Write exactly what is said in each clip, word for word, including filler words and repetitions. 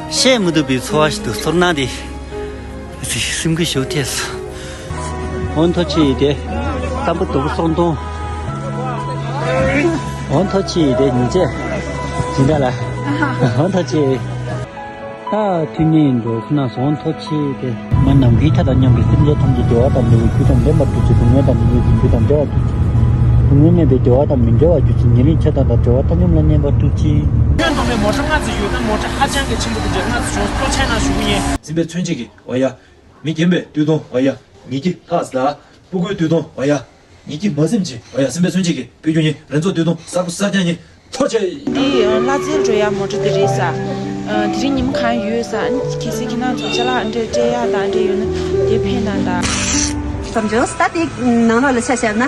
བཤད་མི་ཐུབ་པའི་ཚོར་བ་ཞིག་འདུག་ཚོར་སྣང་དེ་སེམས་འགུལ་ཞིག་ཐེབས་སོང་། འོ་ཐོ་ཆེ་ཡི་དེ་ཏམ་པུ་དུ་སོང་དོང་། འོ་ཐོ་ཆེ་ཡི་དེ་ཉིན་བྱེད་ཇི་འདྲ་ལ། འོ་ཐོ་ཆེ། ད་ཐུན་ནས་འགྲོ་ཁོ་ན་སོང་ཐོ་ཆེ་དེ། མ་ནམ་མཁའི་མཐའ་དང་མཉམ་པའི་སེམས་ཅན་ཐམས་ཅད་བདེ་བ་དང་ལྡན་པའི་རྒྱུ་དང་ལྡན་པར་གྱུར་ཅིག་སྡུག་བསྔལ་དང་མི་མངོན་པའི་རྒྱུ་དང་བྲལ་བར་གྱུར་ཅིག་སྡུག་བསྔལ་མེད་པའི་བདེ་བ་དང་མི་འབྲལ་བར་གྱུར་ཅིག་ཉེ་རིང་ཆགས་སྡང་དང་བྲལ་བ་ཐ་སྙད་ལ་གནས་པར་གྱུར་ཅིག་ཁྱོན་བསྡོམས་པའི་མོ་ཊ་ལྔ་ཙམ་ཡོད་ན་མོ་ཊ་ཧ་ཅང་གི་ཆེན་པོ་དེ་འདྲ་ལྔ་ཙམ་བྱུང་སོང་ཆེ་ན་ཞུ་གི་ཡིན། སེམས་དཔའི་མཚོན་བྱེད་ཀྱིས་འོ་ཡ། མི་རྒན་པའི་བསྟོད་དོན་འོ་ཡ། ཉིད་ཀྱི་ལྷག་ཟླ། སྤུ་གུའི་བསྟོད་དོན་འོ་ཡ། ཉིད་ཀྱི་མ་སེམས་ཀྱི་འོ་ཡ། སེམས་དཔའི་མཚོན་བྱེད་ཀྱིས་དཔེ་རྒྱུ་ཡིན། རང་ཚོ་བསྟོད་དོན་གསར་པ་གསར་རྐྱང་ཡིན། ཐོ་ཆེ། འདི་ལྷ་རྩེར་འགྲོ་ཡ་མོ་ཊ་དེ་རེད་ས། དེ་རིང་ཉིན་མོ་གང་ཡོད་ས། གལ་སྲིད་ཁྱེད་རང་ཚོ་ཅ་ལག་འདྲ་སྤྲད་ཡ་དང་འདྲ་ཡོད་ན་དེ་ཕན་ན་ད། བསམ་བྱུང་ད་དེ་ནང་ལོགས་ལ་ཆ་བཞག་ན།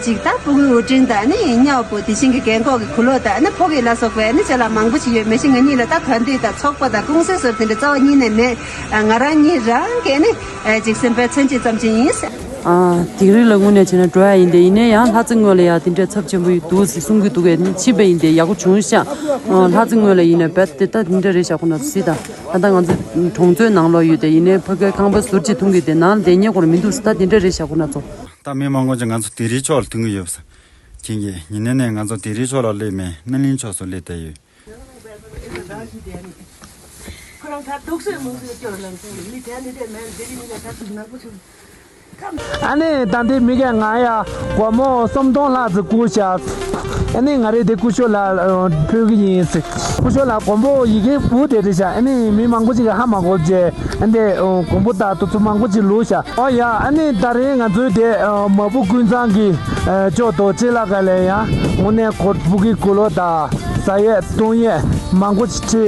ཅིག་ད་སྤུ་གུའི་དབུ་སྤྲིན་དང་ནི་གཉའ་བོ་དེ་བཞིན་གྱི་རྒན་གོག་གི་གུ་ལོག་དང་ནི་ཕོ་གི་ལ་སོགས་པའི་ནི་ཅ་ལག་མང་པོ་ཞིག་ཡོད། མི་ཤེས་ང་གཉིས་ལ་ད་ག་འདི་དང་ཚོགས་པ་དང་ཀུང་སི་སོགས་དེ་འདྲ་རྩ་བ་ཉིད་ནས་མེད། ང་རང་ཉིད་རང་གིས་ནི་ཅིག་སེམས་པའི་མཚོན་བྱེད་ཙམ་ཅིག་ཡིན། ཨ། དིང་རི་ལ་དངོས་གནས་བྱས་ན་འགྲོ་ཡ་ཡིན་ཏེ། ཡིན་ནའི་ཡང་ལྷ་རྩེ་ངོས་ལ་ཡ་དེ་འདྲའི་ཚབས་ཆེན་པོ་འདུག་ཟེར་གསུང་གི་འདུག་གས། ནི་ཕྱི་པ་ཡིན་ཏེ་ཡག་པོ་བྱུང་ཤག་ཨ། ལྷ་རྩེ་ངོས་ལ་ཡིན་ནའི་རྦད་དེ་ད་དེ་འདྲ་རེད་ཤག་ཁོ་ན་ཚོ་སྲིད་ད། ད་ལྟ་ང་ཚོ་གྲོང་ཚོའི་ནང་ལོགས་ཡོད་དེ། ཡིན་ནའི་ཕ་གིའི་ཁང་པ་ཟུར་གཅིག་མཐོང་གི་དེ་ནང་ལ་བསྡད་མཁན་ཁོ་རང་མི་འདུག་ཟེར། ད་དེ་འདྲ་རེད་ཤག་ཁོ་ན་ཚོ། ད་མི་མང་པོ་ཅིག་ང་ཚོ་དིང་རིའི་ཕྱོགས་ལ་ཐོན་གི་ཡོད་ས། ཁྱེད་ཀྱིས་ཉིན་ནས་ནས་ང་ཚོ་དིང་རིའི་ཕྱོགས་ལ་སླེབས་མེད། སྣེ་ལེན་ཕྱོགས་སུ་སླེབས་བསྡད་ཡོད། ཁོ་རང་ད་དུག་སོས་མུག་སོས་སྐྱོར་ལ་སོང་མི་དེ་འདི་འདྲས་མེད། དེ་རིང་མི་ལ་ད་དུག་ནག་པོ་བྱུང་། ཨ་ནི་ད་འདི་མི་གས་ང་ཡ་སྒོར་མོ་སུམ་སྟོང་ལྷག་ཙམ་བསྐུར་ཤག་ཨ་ནི་ང་རེ་དེ་སྐུ་ཞབས་ལ་ཕུལ་གི་ཡིན་ཟེར། སྐུ་ཞབས་ལ་མགོན་པོ་ཡི་གེ་བུ་དེ་རེད་ཤག་ཨ་ནི་མི་མང་པོ་ཅིག་གིས་ཧ་མ་གོ་བྱས། ཨ་འདི་མགོན་པོ་དང་དུ་ཚོ་མང་པོ་ཅིག་ལུས་ཤག་ཨོ་ཡ། ཨ་ནི་ད་རེས་ང་ཚོའི་དེ་མ་བུ་ཀུན་བཟང་གི་ཅོག་ཏོ་ཅི་ལ་ག་ལས་ཡ་དངོས་གནས་ཁོ་སྤུ་གུའི་གུ་ལོག་དང་ཟ་ཡས་བཏུང་ཡས་མང་པོ་ཅིག་ཁྲི་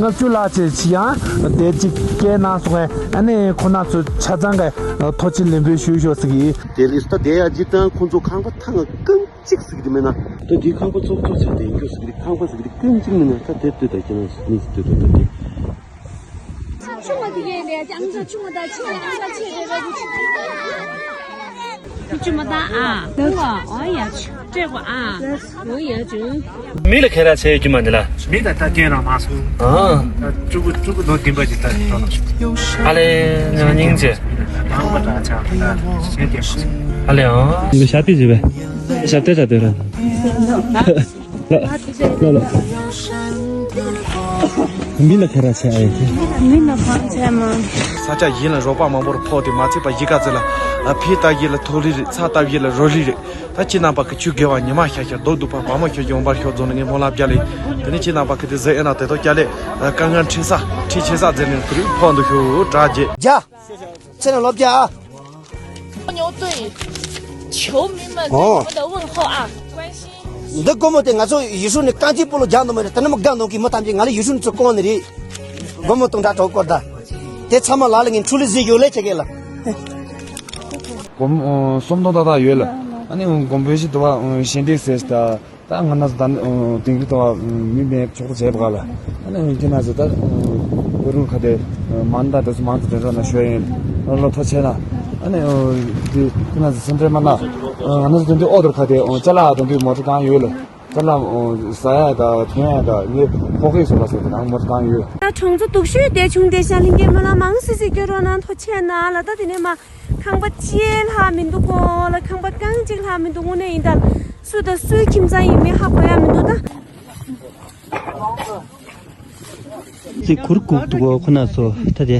ལྔ་བཅུ་ལྷག་ཅིག་ཡང་དེ་ཅིག་སྐྱེལ་གནང་སོང་ངས། ཨ་ནི་ཁོ་ན་ཚོ་ཆ་ཚང་གི་ཐོ་ཆེ་ལེན་འབུལ་ཞུ་ཤོག་ཟེར་གི། དེ་རིང་ད་དེ་ཡ་ཇི་ལྟར་ཁོ་ཚོ་ཁང་པ་ཐང་རྐང་གཅིག་ཟེར་གི་དེ་མེད་ན། ད་དེ་ཁང་པ་ཚོགས་གཙོ་ཟེར་དེ་ཡིན་རྒྱུ་ཟེར་གི། ཁང་པ་ཟེར་གི་རྐང་གཅིག་མེད་ན་ད་དེ་ལྟོས་ད་ཁྱེད་རང་ཟེར་ནི་ཟེར་ལྟོས་ད་ད་དེ། མི་ལ་ཁེ་ར་ཆེ་རྒྱུ་མ་འདི་ལ། མི་ད་ལྟ་སྐྱེན་རང་མ་སོང་། ཨ། ད་སྤྲུལ་སྐུ་སྤྲུལ་སྐུ་ལོ་བདུན་པ་ཅིག་ལྟ་ཞིག་གཏོང་ལ། ཨ་ལེ་ང་སྙིང་རྗེ། མང་པ་འདྲ་ཆགས་ད་ཞེ་དེ་མ་སོང་། ཨ་ལེ་ཨང་། འདི་ཞབས་ཏི་བྱེད་པས། ཞབས་ཏི་བྱ་དོན་ར། ལ་ལ་ལ། མི་ལ་ཁེ་ར་ཆེ་ཨ་ཡེ་ཁེ། མི་ལ་ཕངས་ཆེ་མ། ས་ཆ་གཞན་ལ་རོགས་པ་མང་པོར་ཕོག་སྟེ་མ་ཚད་པ་གཞིས་ཀ་རྩེ་ལ་ཕེ་ལྟ་བཞིན་ལ་ཐོག་ལི་རེད། ཚ་ལྟ་བཞིན་ལ་རོ་ལི་རེད། ད་ཁྱེད་རྣམ་པ་གི་ཆུ་དགེ་བ་ཉི་མ་ཤར་ཤར་རྡོ་སྡུག་པ་བ་མོ་ཤོར་ཤོར་འོང་བར་ཤོག་རྫོང་ནས་ངས་སྨོན་ལམ་རྒྱག་ལེ། དེ་ནས་ཁྱེད་རྣམ་པ་གི་དེ་ཟེར་ཨེ་ན་དེ་ཐོག་རྒྱག་ལེ། དཀའ་ངལ་འཕྲད་ས་འཕྲད་ཆེ་ས་ཟེར་ནས་དེ་རིང་ཕོག་འདུག་ཤོག་དྲག་རྗེས། རྒྱ། ཚེ་རིང་ལོ་བརྒྱ་ཨ། 牛顿，球迷们给我们的问候啊，关心。 འདི་སྒོར་མོ་དེ་ང་ཚོ་ཡུལ་ཤུལ་ནས་རྐང་གཅིག་སྤོ་ལོ་རྒྱག་འདུག་མ་རེད། དེ་ནས་མི་དགའ་འདུག་གི་མི་ཐམས་ཅད་ང་ལ་ཡུལ་ཤུལ་ནས་ཚུར་བསྐོར་ནི་རེད། སྒོར་མོ་སྟོང་ཕྲག་དྲུག་བསྐོར་ད། དེ་ཚང་མ་ལག་ལ་ངས་འཕྲུལ་ལས་བཟོས་ཡོད་ལས་བྱེད་གི་ལ། སྒོར་མོ་སུམ་སྟོང་ཏག་ཏག་ཡོད་ལ། ཨ་ནི་སྒོར་མོ་ཞིག་འདུག་བ་ཞལ་འདེབས་ཟེར་ད། ད་ང་ན་ད་དིང་རི་དུ་བ་མི་མེད་ཆོག་ཏུ་བྱས་པ་ག་ལ། ཨ་ནི་ཁྱེད་ན་ཟེར་ད་བོད་རུང་ཁ་དེ་མང་ད་དེ་ཚོ་མང་དུ་དེ་ཚོ་ན་ཤོད་ཡིན། ལོ་ཐོ་ཆེ་ན། ཨ་ནི་དེ་ཁྱེད་ན་ཟེར་སེམས་ཁྲལ་མ་ན། ང་ན་ཟེར་དེ་འདི་ཨོ་ཏོར་ཁ་དེ་ཅ་ལག་དེ་འདི་མོ་ཊ་གང་ཡོད་ལ། ཅ་ལག་ཟ་ཡ་ད་འཐུང་ཡ་ད་ངའི་ཕོགས་ཀྱི་བཟོ་ལ་ཟེར་དེ་ནང་མོ་ཊ་གང་ཡོད། ད་གྲོང་ཚོ་སྡུག་ཤོས་དེ་བྱུང་དེ་ཤ་ལྷིང་གི་སྨོན་ལམ་མང་སི་སི་སྐྱོ་རོགས་གནང་། ཐོ་ཆེ་ན་ལ་ད་དེ་ནས་མ། ཁང་པ་གཅིག་ལྷག་མི་འདུག་གོ་ལ། ཁང་པ་རྐང་གཅིག་ལྷག་མི་འདུག་དངོས་གནས་ཡིན་ད། སུ་དང་སུའི་ཁྱིམ་ཚང་ཡིན་མིན་ཧ་གོ་ཡ་མི་འདུག་ད། ཅིག་གུར་གུག་འདུག་གོ་ཁོ་ན་ཚོ་ད་དེ།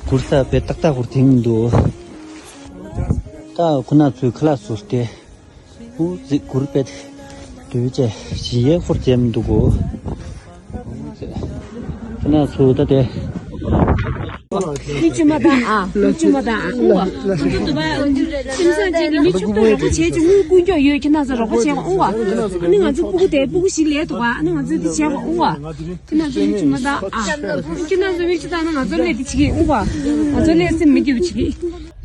གུར་ས་དཔེ་ཏག་ཏག་གུར་དེང་མི་འདུག་ད་ཁོ་ན་ཚོའི་ཁ་ལག་ཟུར་ཏེ། འུ་ཅིག་གུར་དཔེ་དུས་བཅད་ཞི་ཡའི་ཧུར་བྱས་མི་འདུག་གོ་ཁྱེད་རྣམ་ཚོ་ད་དེ། ལུག་ཅུ་མ་དང་ཨ། ལུག་ཅུ་མ་དང་ཨ། ཨུ་བ། ཨུ་དུ་བ། ཁྱིམ་ཚང་གཅིག་གི་མི་ཕྱུག་པོ་རོགས་པ་བྱས་ཀྱི་དངུལ་དཀོན་མཆོག་ཡོད། ཁྱེད་རྣམ་ཚོ་རོགས་པ་བྱས་ཨུ་བ། ཨ་ནི་ང་ཚོའི་སྤུ་གུ་དེ་སྤུ་གུ་ཞིག་ལས་འདུག་བ། ཨ་ནི་ང་ཚོས་འདི་བྱས་པ་ཨུ་བ། ཁྱེད་རྣམ་ཚོ་ལུག་ཅུ་མ་དང་ཨ། ཁྱེད་རྣམ་ཚོ་ལུག་ཅུ་དང་ན་ང་ཚོ་ལས་འདི་བྱེད་ཀྱི་ཨུ་བ། ང་ཚོ་ལས་སེམས་མི་སྐྱིད་པ་བྱེད་ཀྱི།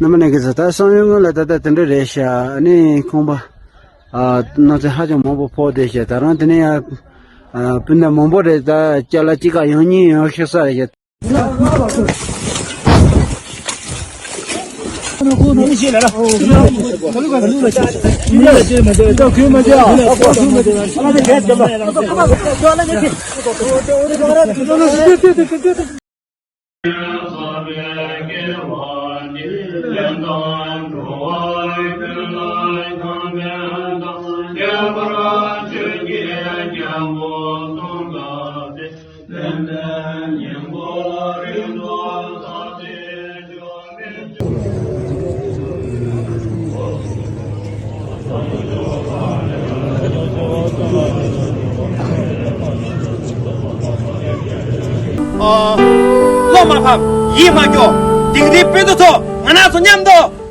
རྣམ་པ་ནས་གི་ཟེར་ད་སང་ཉིན་སྔོན་ལ་ད་ལྟ་དེ་འདྲ་རེད་ཤག་ཨ་ནི་ཁང་པ། ཨ། གནམ་གཤིས་ཧ་ཅང་མང་པོ་ཕོག་བསྡད་ཤག་ད་རང་དེ་ནས་ཡང་། ཨ། སྤུན་ཟླ་མང་པོ་རེད། ད་ཅ་ལག་གཅིག་ག་ཡང་གཉིས་ཡང་ཤི་ས་རེད་ཤག་བློ་མ་ཕམ། ཡིད་མ་སྐྱོ། དིང་རིའི་སྤོས་མདོ་ཚོ། ང་རང་ཚོ་མཉམ་དུ།